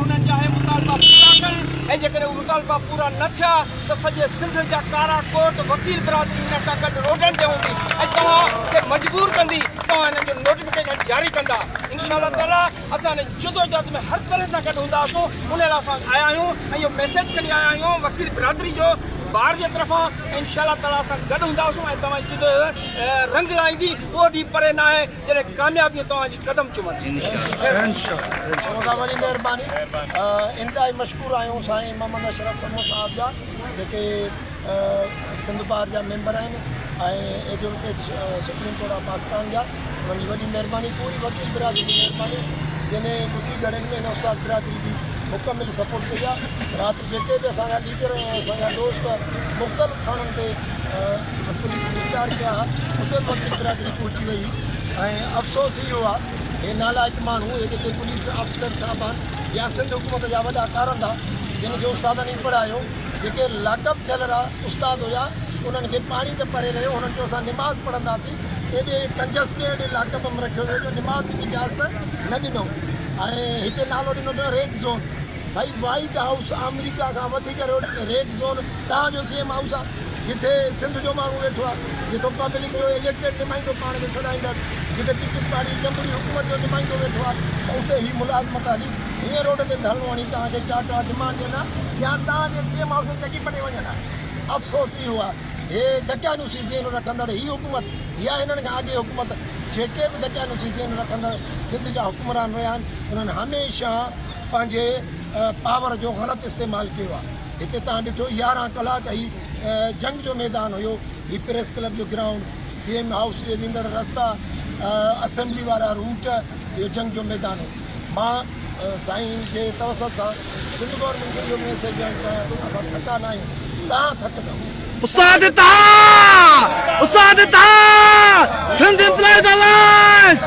هنن جا اهي مطالبا پورا ڪن ۽ جيڪڏهن اهي مطالبا پورا نه ٿيا ته سڄي سنڌ جا ڪارا ڪوٽ وڪيل برادري هنن سان گڏ روڊن تي هوندي ۽ توهان کي مجبور ڪندي توهان هنن جو نوٽيفڪيشن جاري ڪندا انشاء الله تعالي اسان هن جدوجهد ۾ هر طرح سان گڏ هونداسون ان لاء اسان آيا آهيون ۽ اهو ميسيج کڻي آيا آهيون وڪيل برادري جو بار جي طرفان انشاء الله تعالي اسان گڏ هونداسون ۽ توهان جي جدوجهد رنگ لائيندي اهو ڏينهن پري ناهي جڏهن ڪاميابيون توهان جي قدم چمنديون. اوهان وڏي مهرباني انتهائي مشڪور آهيون سائين محمد اشرف سمون صاحب جا جيڪي سنڌ بار جا ميمبر آهن ۽ advocate supreme court of Pakistan جا انهن جي وڏي مهرباني پوري وڪيل برادري جي مهرباني جنهن ڏکي گهڙين ۾ هن استاد برادري جي مڪمل سپورٽ ڪئي آهي رات جيڪي به اسان جا ليڊر ۽ اسان جا دوست مختلف ٿاڻن تي پوليس گرفتار ڪيا ها اتي به وڪيل برادري پهچي وئي ۽ افسوس اهو آهي هي نالائق ماڻهو اهي جيڪي پوليس آفيسر صاحبان يا سنڌ حڪومت جا وڏا ڪارندا جن کي استادن ئي پڙهايو جيڪي لاڪ اپ ٿيل را استاد هيا انهن کي پاڻي ته پري رهيو هنن چيو اسان نماز پڙهنداسين ايڏي ڪنجسٽيڊ لاڪ اپ ۾ رکيو ويو جو نماز جي به اجازت نه ڏنو ۽ هتي نالو ڏنو اٿو ريڊ زون ڀائي وائيٽ هائوس آمريڪا کان وڌيڪ ريڊ زون توهان جو سي ايم هائوس آ جتي سنڌ جو ماڻهو ويٺو آ جتو پبلڪ جو اليڪٽيڊ نمائندو پاڻ کي سڏائيندڙ جتي پيپلز پارٽي جمهوري حڪومت جو نمائندو ويٺو آ ته اتي هي ملازمت هلي هيئن روڊ تي ڌرڻو هڻي توهان کي چاٽا ڊمانڊ ڏين ها يا توهان جي سي ايم هائوس کي چڪي پٽي وڃن ها افسوس اهو آ هي دقيانوسي ذهن رکندڙ هي حڪومت يا هنن کان اڳي حڪومت جيڪي به دقيانوسي ذهن رکندڙ سنڌ جا حڪمران رهيا آهن انهن هميشه پنهنجي پاور جو غلط استعمال ڪيو آهي. هتي توهان ڏٺو 11 ڪلاڪ هي جنگ جو ميدان هيو، هي پريس ڪلب جو گرائونڊ، سي ايم هائوس جي ويندڙ رستا، اسيمبلي وارا روٽ اهو جنگ جو ميدان هو. مان سائين جي توسط سان سنڌ گورنمينٽ کي اهو ميسيج ڏيڻ چاهيان ٿو ته اسان ٿڪا نه آهيون، توهان ٿڪندؤ. استاد اتحاد استاد اتحاد سنڌ امپلائيز الائنس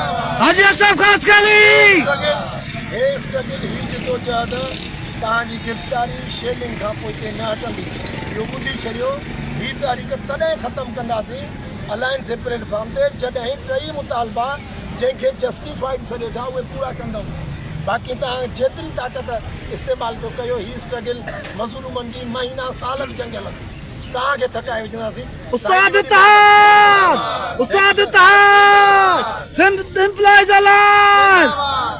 حاجي اشرف خاصخيلي. هي اسٽرگل هي جدوجهد توهان جي گرفتاري شيلنگ کان پوئتي نه هٽندي اهو ٻڌي ڇڏيو هي تحريڪ تڏهن ختم ڪنداسين الائنس جي پليٽ فارم تي جڏهن ٽئي مطالبا جنهن کي جسٽيفائيڊ سڏيو ٿا اهي پورا ڪندؤ باقي توهان جيتري طاقت استعمال پيو ڪيو هي اسٽرگل مظلومن جي مهينا سال به جنگ هلندي توهان کي ٿڪائي وجهنداسين. استاد اتحاد استاد اتحاد سنڌ امپلائيز الائنس.